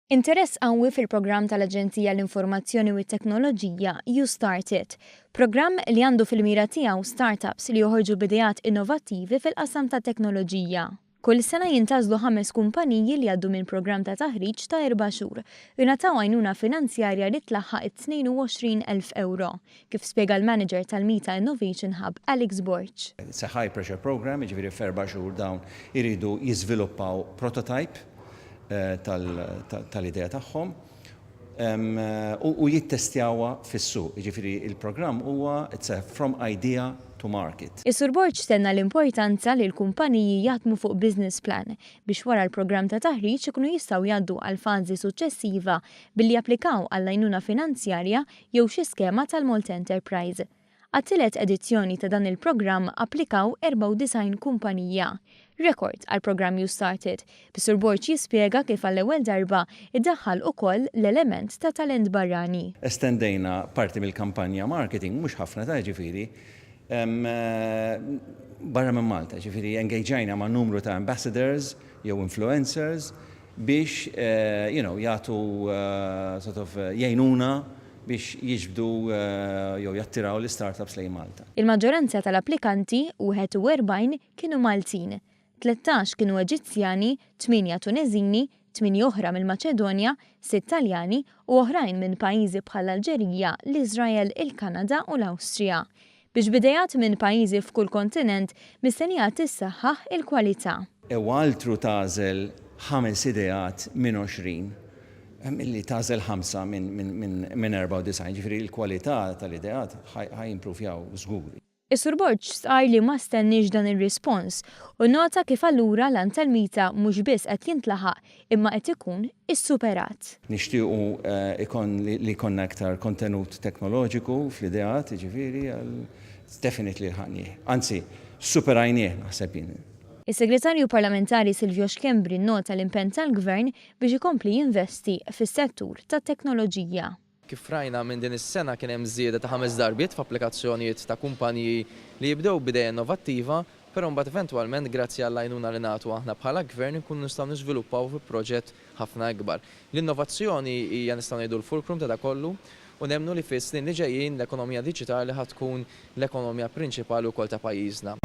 Interess qawwi fil-programm tal-Aġenzija għall-Informazzjoni u t-Teknoloġija YouStartIt, programm li għandu fil-mira tiegħu startups li joħorġu b'ideat innovattivi fil-qasam tat-teknoloġija. Kull sena jintgħażlu ħames kumpaniji li jgħaddu minn programm ta' taħriġ ta' erba' xhur u jingħataw għajnuna finanzjarja li tlaħħaq it-22,000 ewro, kif spjega l-manager tal-Mita Innovation Hub Alex Borg. It's a high pressure programme, jiġifieri f'erba' xhur dawn iridu jiżviluppaw prototype tal-idea tagħhom u jittestjawha fis-suq. Jiġifieri l-programm huwa it's a from idea to market. Is-Sur Borg tenna l-importanza li l-kumpaniji jaħdmu fuq business plan biex wara l-programm ta' taħriġ ikunu jistgħu jgħaddu għal fażi suċċessiva billi japplikaw għall-għajnuna finanzjarja jew xi skema tal-Malta Enterprise. Għat-tielet edizzjoni ta' dan il-programm applikaw 94 kumpanija. Rekord għall-programm YouStartIt, bis-Sur Borg jispjega kif għall-ewwel darba iddaħħal ukoll l-element ta' talent barrani. Estendejna parti mill-kampanja marketing, mhux ħafna ta' jiġifieri, barra minn Malta, jiġifieri engagejna ma' numru ta' ambassadors jew influencers biex you know jagħtu sort of jgħinuna biex jiġbdu jew jattiraw l-istartups lejn Malta. Il-maġġoranza tal-applikanti, 41, kienu Maltin. 13 kienu Eġizzjani, tmienja Tuneżini, tmienja oħra mill-Maċedonja, sitt Taljani u oħrajn minn pajjiżi bħall-Alġerija, l-Iżrael, il-Kanada u l-Awstrija. Biex b'ideat minn pajjiżi f'kull kontinent mistennija tissaħħaħ il-kwalità. Ewa altru tagħżel ħames ideat minn 20 milli tagħżel ħamsa minn 94, jiġifieri l-kwalità tal-ideat ħa jimpruvjaw żgur. Is-Sur Borg stqarr li ma stenniex dan ir-rispons u nnota kif allura l-għan tal-MITA mhux biss qed jintlaħaq imma qed ikun issuperat. Nixtiequ li jkollna iktar kontenut teknoloġiku fl-ideat, jiġifieri definitely lħaqnieh. Anzi, ssuperajnieh naħseb jien. Is-Segretarju Parlamentari Silvio Schembri nnota l-impenn tal-Gvern biex ikompli jinvesti fis-settur tat-teknoloġija. Kif rajna minn din is-sena kien hemm żieda ta' ħames darbiet f'applikazzjonijiet ta' kumpaniji li jibdew b'idea innovattiva, però mbagħad eventwalment grazzi għall-għajnuna li nagħtu aħna bħala Gvern inkunu nistgħu niżviluppaw fi proġett ħafna ikbar. L-innovazzjoni hija nistgħu ngħidu l-fulcrum ta' dak kollu u nemmnu li fis-snin li ġejjin l-ekonomija diġitali ħa tkun l-ekonomija prinċipali wkoll ta' pajjiżna.